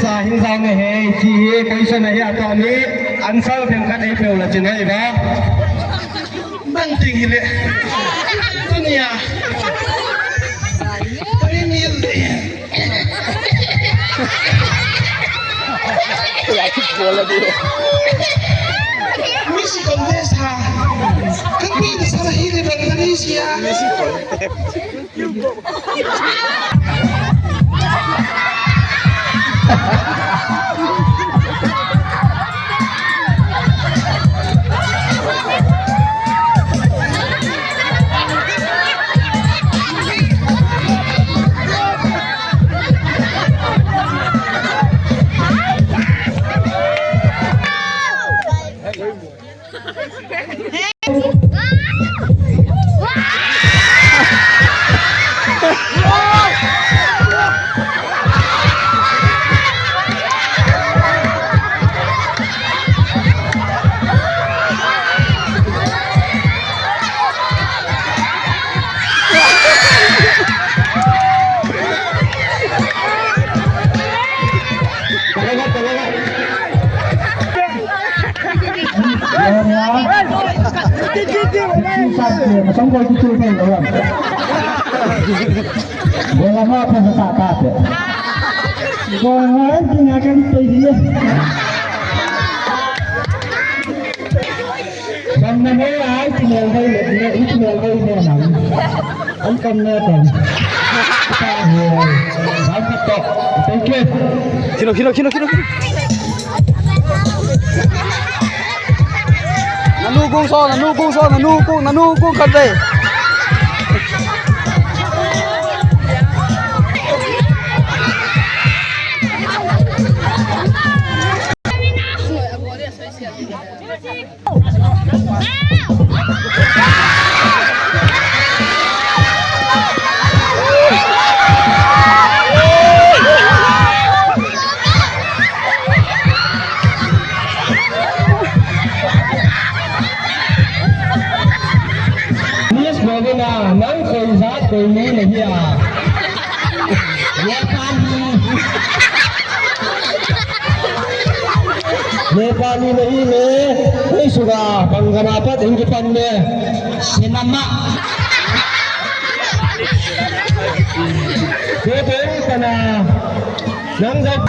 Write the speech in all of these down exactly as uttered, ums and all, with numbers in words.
Sa hin zang e hei, ci hi, question ahi a, tua mi answer themkhat ei peuh la cin hei ba. Bang ting hi leh. Tunia. Tuni mi. Miss Contest ha. Kan pi na sa hi leh bang na ni sia. Bang na hei ai, ci mel hei le, le, i ci mel hei le nang. An kam ne teng. Bang ka tok. Thank you. Kino, kino, kino, kino, kino. Na nu kung so, na nu kung so, na nu kung, na nu kung khat ve. Miss Govina, nang koi zat koi mi na hi a? Nepali. Nepali na hi le, hei suga, bang gam a pat hing kipan le. Sinama. Kei kei pana. Nang zat.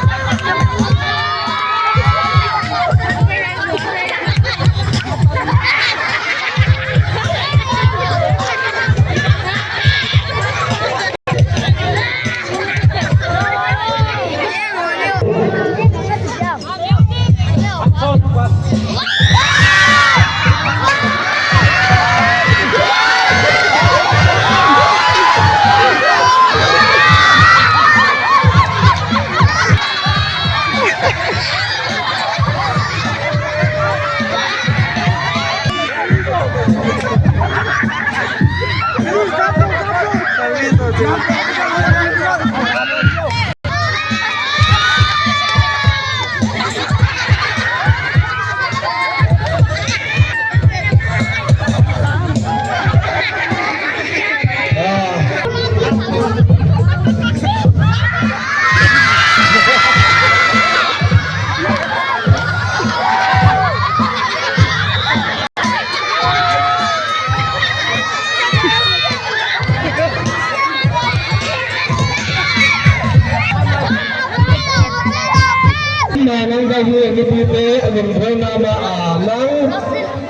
Tamna nang zo hi, mipite a lungduai mahmah a, nang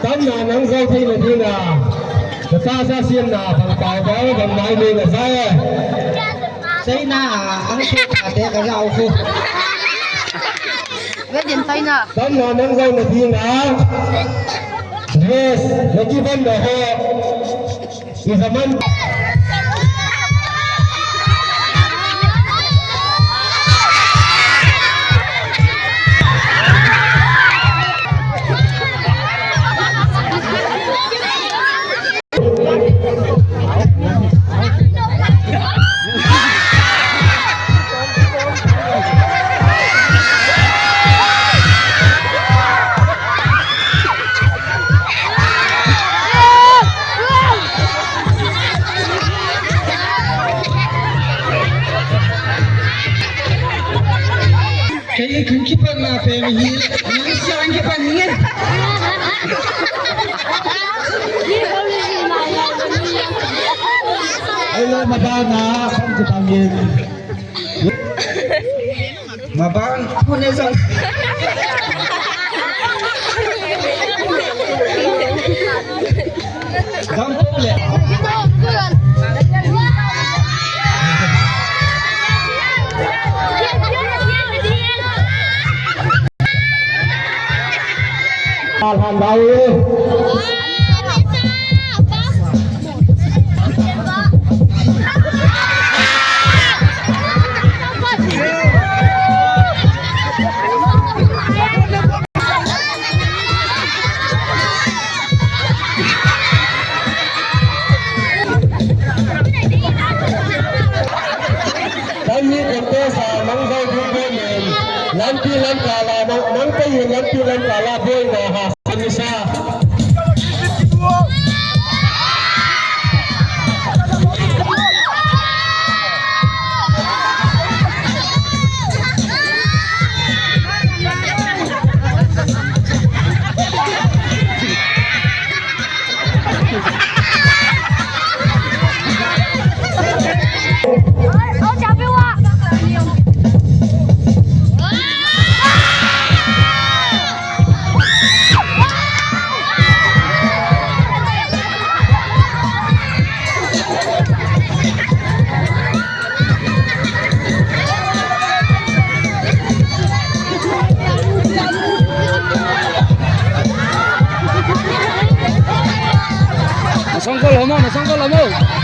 tamna nang zo theihna dingin a, na tasa siamna bang pau bang, bang mai le na za e. China a ang tate ka za uh khu. Tamna nang zo na dingin a, Yes, lagi ban da ho. Izaman. Kei kan kipan na pe mi hi. Ni siang kipan ni. Ai lo ma ba na kan kipan ni. Ma ba pun e sang. Dam pok le. Alhan dau. Kan mi kan te sa mang zai ding bo men. Lampi lam kala mang, mang te yin lampi lam kala boi na ha. Sa mi sa. Na songkol homo, na songkol homo.